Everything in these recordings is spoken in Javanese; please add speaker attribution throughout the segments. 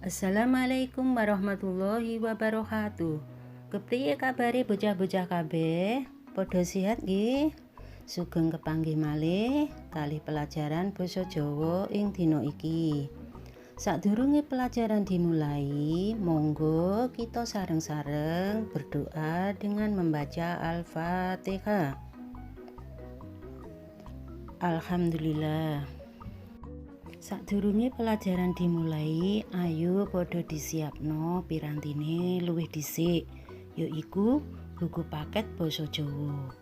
Speaker 1: Assalamualaikum warahmatullahi wabarakatuh. Kepriye kabare bocah-bocah kabeh? Padha sehat nggih? Sugeng kepanggih malih kalih pelajaran basa Jawa ing dina iki. Sadurunge pelajaran dimulai, monggo kita sareng-sareng berdoa dengan membaca Al-Fatihah. Alhamdulillah. Sadurunge pelajaran dimulai, ayo padha disiapno pirantine luwih dhisik, yaiku buku paket basa Jawa.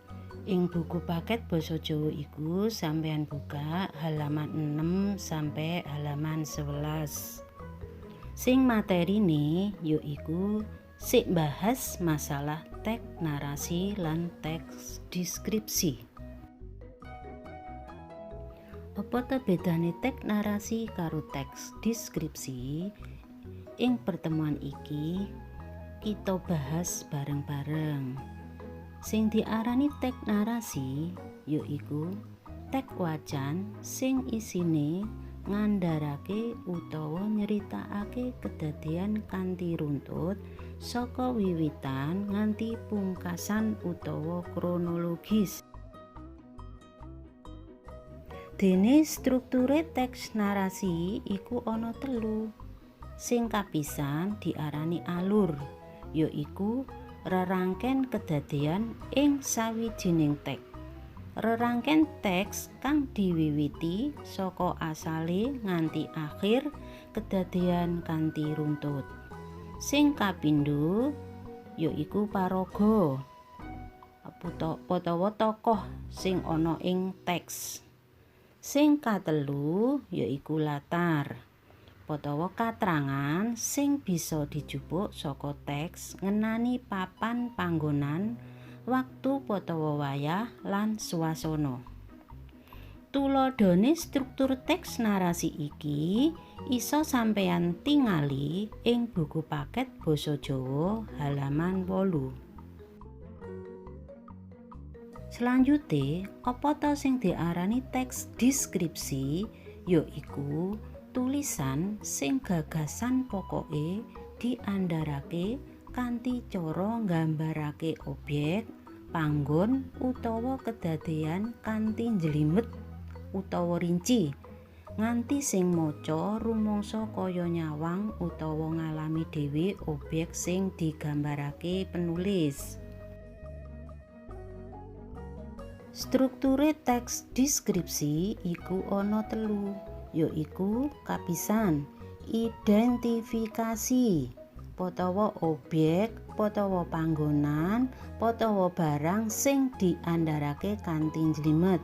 Speaker 1: Ing buku paket basa Jawa iku sampeyan buka halaman 6 sampai halaman 11. Sing materine yaiku sik bahas masalah teks narasi lan teks deskripsi. Apa ta bedane teks narasi karo teks deskripsi? Ing pertemuan iki kita bahas bareng-bareng. Sing diarani teks narasi yaiku teks wacan sing isine ngandharake utawa nyeritakake kedadean kanthi runtut saka wiwitan nganti pungkasan utawa kronologis. Dene strukture teks narasi iku ana telu. Sing kapisan diarani alur, yaiku rerangken kedadean ing sawijining teks. Rerangken teks kang diwiwiti saka asale nganti akhir kedadean kanthi runtut. Sing kapindho yaiku paraga utawa tokoh sing ana ing teks. Sing katelu yaiku latar utawa katrangan sing bisa dijupuk saka teks ngenani papan panggonan, waktu utawa wayah lan swasana. Tuladhane struktur teks narasi iki isa sampeyan tingali ing buku paket basa Jawa halaman 8. Selanjute, apa ta sing diarani teks deskripsi? Yaiku tulisan sing gagasan pokoke diandharake kanthi cara nggambarake objek, panggon utawa kedadean kanthi njlimet utawa rinci, nganti sing maca rumangsa kaya nyawang utawa ngalami dhewe objek sing digambarake penulis. Strukture teks deskripsi iku ana telu, yaiku kapisan identifikasi utawa objek utawa panggonan utawa barang sing diandharake kanthi njlimet.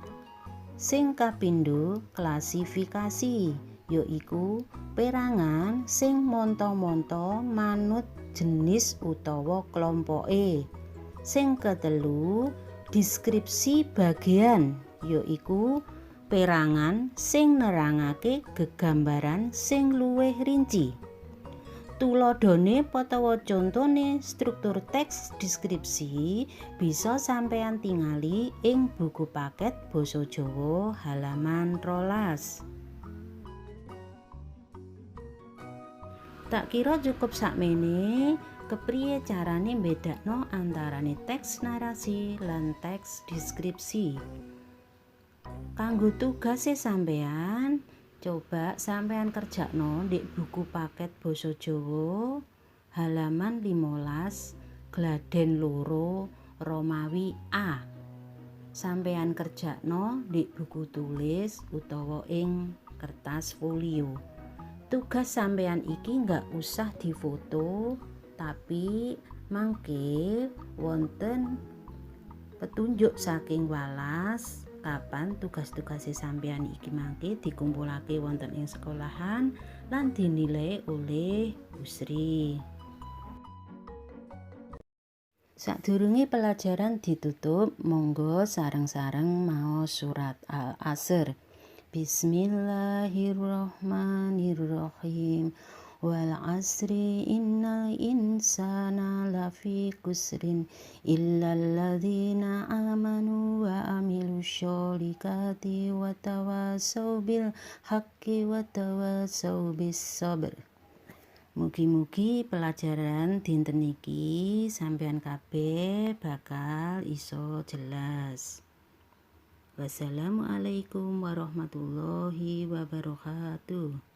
Speaker 1: Sing kapindho klasifikasi, yaiku perangan sing monto-monto manut jenis utawa klompoke. Sing ketelu deskripsi bagian, yaiku perangan sing nerangake gegambaran sing luwih rinci. Tuladhane utawa contone struktur teks deskripsi bisa sampeyan tingali ing buku paket basa Jawa halaman 12. Tak kira cukup sakmene. Kepriye carane mbedakno antarane teks narasi lan teks deskripsi? Kanggo tugase sampeyan, coba sampeyan kerjakno ndek buku paket basa Jawa halaman 15 gladen 2 Romawi A. Sampeyan kerjakno ndek buku tulis utawa ing kertas folio. Tugas sampeyan iki nggak usah difoto, tapi mangke wonten petunjuk saking walas kapan tugas-tugase sampeyan iki mangke dikumpulake wonten ing sekolahan lan dinilai oleh Bu Sri. Sadurunge pelajaran ditutup, monggo sareng-sareng maos surat Al-Asr. Bismillahirrahmanirrahim. Wal asri innal insana lafi kusrin illal ladzina amanu wa amilus sholikati wa tawasau bil haqqi wa tawasau bis sabr. Mugi-mugi pelajaran dinten iki sampean kabeh bakal iso jelas. Wassalamualaikum warahmatullahi wabarakatuh.